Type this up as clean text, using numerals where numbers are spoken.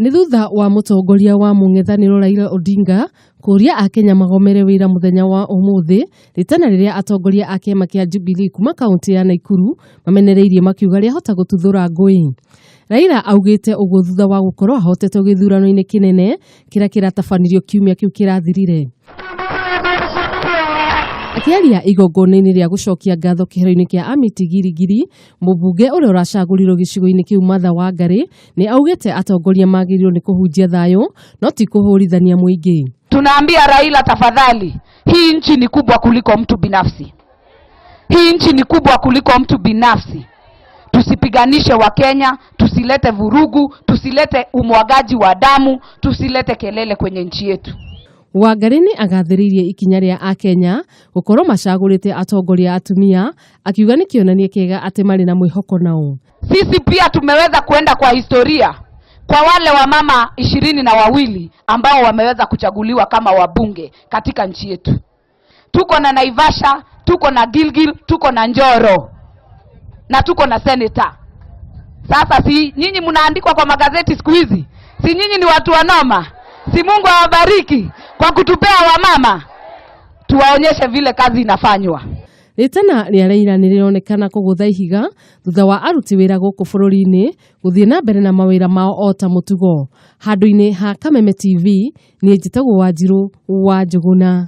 Nĩ thutha wa mũtongoria wa mũng'ethanĩro Raila Odinga kũria akenya magomere wĩra mũthenya wa ũmũthĩ, rĩtana rĩrĩa atongoria a kĩama kĩa Jubilee kuma kaũntĩ ya Naikuru mamenereirie makiuga rĩahota gũtuthũra ngũĩ. Raila augĩte ũguo thutha wa gũkorwo ahotetwo gĩthurano-inĩ kĩnene kĩrĩa kĩratabanirio kiumia kĩu kĩrathirire. Akĩaria igongona-inĩ rĩa gũcokia ngatho kĩharo-inĩ kĩa Amity Giligili, mũmbunge ũrĩa ũracagũrirwo gĩcigo-inĩ kĩu Martha Wangari nĩ augĩte atongoria magĩrĩirwo nĩ kũhunjia thayũ no ti kũhũrithania mũingĩ. Tunaambia Raila, tafadhali, hii nchi ni kubwa kuliko mtu binafsi. Hii nchi ni kubwa kuliko mtu binafsi. Tusipiganishe Wakenya, tusilete vurugu, tusilete umwagaji wa damu, tusilete kelele kwenye nchi yetu. Wangari nĩ agathĩrĩirie ikinya rĩa akenya gũkorwo macagũrĩte atongoria atumia, akiuga nĩ kĩonania kĩega atĩ marĩ na mwĩhoko nao. Sisi pia tumeweza kuenda kwa historia kwa wale wamama 22 ambao wameweza kuchaguliwa kama wabunge katika nchi yetu. Tuko na Naivasha, tuko na Gilgil, tuko na Njoro na tuko na senator. Sasa si nyinyi mnaandikwa kwa magazeti siku hizi? Si nyinyi ni watu wa noma? Si Mungu awabariki kwa kutupea wamama, tuwaonyeshe vile kazi inafanywa. Rĩtana rĩa Raila nĩ rĩronekana kũgũtha ihiga thutha wa aruti wĩra gũkũ bũrũri-inĩ gũthiĩ na mbere na mawĩra mao o ta mũtugo. Handũ-inĩ ha Kameme TV, niĩ njĩtagwo Wanjirũ wa Njũgũna.